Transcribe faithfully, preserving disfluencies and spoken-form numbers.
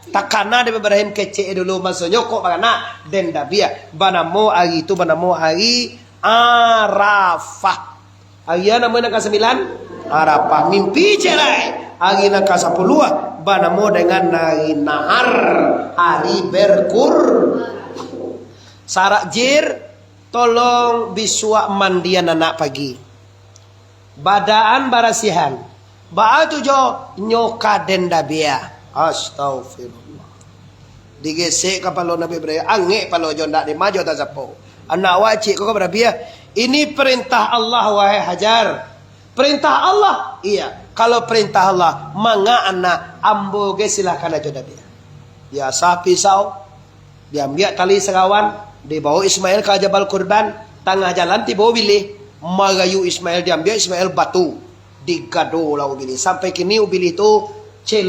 Takana dek Ibrahim kecek dulu, masonyo kok baranak den dabiah. Banamo ari tu, banamo ari Arafah. Ari a namo nan kasambilan? Arafah. Mimpi ciek lai. Ari nan kasapuluah banamo dengan ari Nahar, hari berkur. Sarak jir, tolong bisuak mandian anak pagi. Badaan barasiahan. Baa tu jo nyo ka den dabiah. Astagfirullah. Digesek kapalo Nabi Ibrahim, angek palo jo ndak dimajo tasapo. Anak wak ciek ko ka barabiah. Ini perintah Allah, wahai Hajar. Perintah Allah? Iya. Kalau perintah Allah, manga anak ambo ge silahkan ajo dabiah. Biasa pisau, diambiak tali sarawan, dibawa Ismail ka Jabal Kurban, tangah jalan tibo ubilih, marayu Ismail, diambiak Ismail batu, digado lah ubilih. Sampai kini ubilih tu cel-